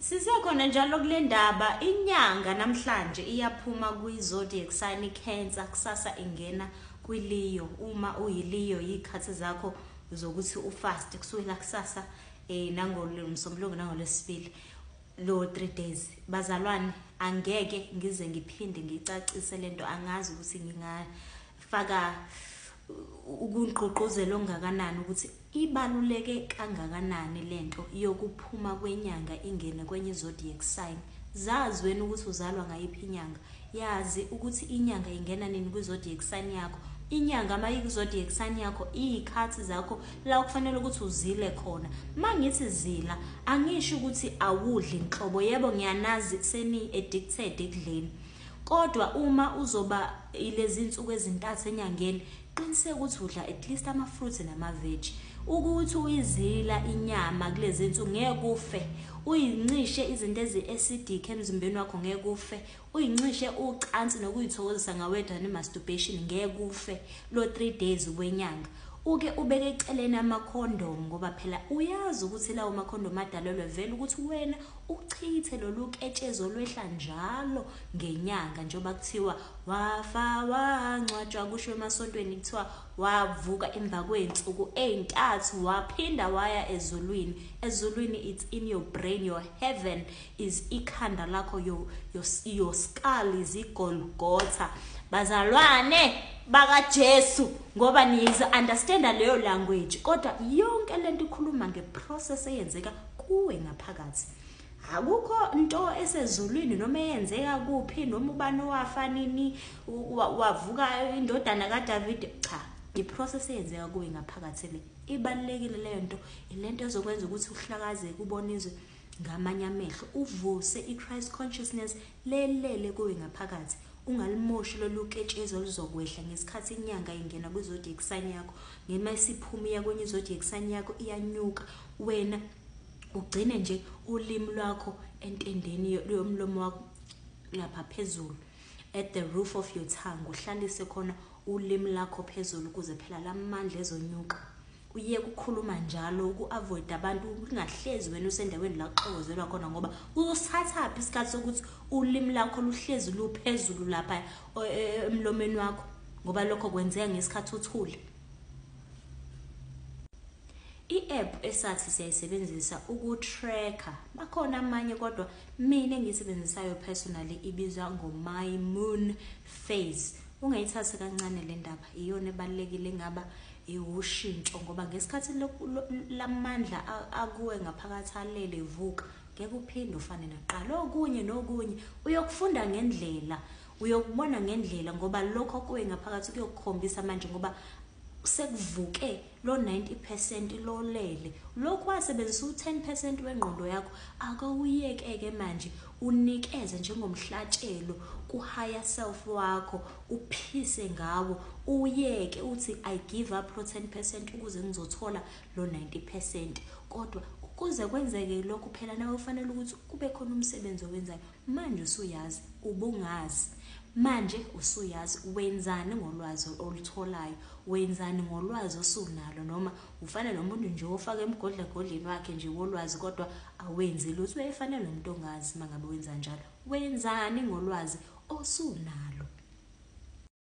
Sisekhona njalo kule ndaba, inyanga namhlanje iyaphuma kwi-zodiac sign i-Cancer, kusasa ingena kwi-Leo. Uma uyi-Leo, yikhathi zakho zokuthi ufast kusukela kusasa nangolomsombuluko nangolwesibili, lo 3 days. Bazalwane, angeke ngize ngiphinde ngicacise lento, angazi ukuthi ngingafaka ukungqoqozela ongakanani ukuthi ibaluleke kangakanani lento yokuphuma kwenyanga ingene kwenye zodiac sign. Zazi wena ukuthi uzalwa ngayiphi inyanga, yazi ukuthi inyanga ingena nini kwi-zodiac sign yakho. Inyanga uma iku-zodiac sign yakho, iy'khathi zakho la kufanele ukuthi uzile khona. Uma ngithi zila, angisho ukuthi awudli nhlobo. Yebo, ngiyanazi seni-addicted ekudleni, kodwa uma uzoba ilezi nsuku ezintathu enyangeni, qiniseka ukuthi udla at least ama-fruits nama-veg. Ukuthi uyizila inyama kulezi nsuku, ngeke ufe. Uyincishe izinto ezi-acidic emzimbeni wakho, ngeke ufe. Uyincishe ucansi nokuyithokozisa ngawedwa ne-masturbation, ngeke ufe. Lo 3 days wenyanga, uke ubeke eceleni amakhondomu, ngoba phela uyazi ukuthi lawo makhondomu adalelwe vele ukuthi wena uchithe lolu ketshezi olwehla njalo ngenyanga. Njengoba kuthiwa wafa wangcwatshwa, kusho emasontweni kuthiwa wavuka emva kwey'nsuku ey'ntathu, waphinda waya ezulwini. Ezulwini, it's in your brain. Your heaven is ikhanda lakho. Your skull is igolgotha, bazalwane bakaJesu, ngoba niyizo understanda leyo language. Kodwa yonke lento ikhuluma ngeprocess eyenzeka kuwe ngaphakathi. Akukho nto esezulwini noma eyenzeka kuphi noma ubani owafa nini wavuka indodana kaDavid. Cha, iprocess eyenzeka kuwe ngaphakathi le ibalulekile. Leyo nto ilento ezokwenza ukuthi uhlakazeke, ubone izwe ngamanye amehlo, uvuse i-Christ consciousness lelele kuwe ngaphakathi. Ungalimoshi lolu ketshezi oluzokwehla ngesikhathi inyanga ingena kwi-zodiac sign yakho. Ngema isiphuma iya kwenye i-zodiac sign yakho, iyanyuka. Wena ugcine nje ulimi lwakho entendeni yomlomo wakho lapha phezulu, at the roof of your tongue, uhlalise khona ulimi lakho phezulu, ukuze phela lamandla ezonyuka. Uyeke ukukhuluma njalo, uku-avoid abantu, ungahlezi wena usendaweni la kuxokozelwa khona, ngoba uzosithathaphi isikhathi sokuthi ulimi lakho luhlezi luphezulu lapha emlomeni wakho, ngoba lokho kwenzeka ngesikhathi uthule. I-app esathi siyayisebenzisa uku-tracker, bakhona amanye, kodwa mina engiyisebenzisayo personally ibizwa ngo-My Moon Phase. Ungayithathi kancane le ndaba, iyona ebalulekile, engaba iwushintsho, ngoba ngesikhathi lamandla akuwe ngaphakathi alele vuka, ngeke uphinde ufane naqala. Okunye nokunye uyokufunda ngendlela, uyokubona ngendlela, ngoba lokho kuwe ngaphakathi kuyokukhombisa manje, ngoba sekuvuke lo 90% lolele. Lokhu wasebenzisa u10% wengqondo yakho, akawuyeke-ke manje, unikeze njengomhlatshelo ku-higher self wakho, uphise ngawo, uyeke uthi, "I give up lo 10% ukuze ngizothola lo 90%." Kodwa ukuze kwenzeke lokhu phela, nawe ufanele ukuthi kube khona umsebenzi owenzayo. Manje usuyazi, ubungazi, manje usuyazi. Wenzani ngolwazi olutholayo? Wenzani ngolwazi osunalo? Noma ufana nomuntu nje ofaka emgodlagodleni wakhe nje wolwazi kodwa awenzi lutho? Uyayifanele nomuntu ongazi uma ngabe wenza njalo. Wenzani ngolwazi osunalo?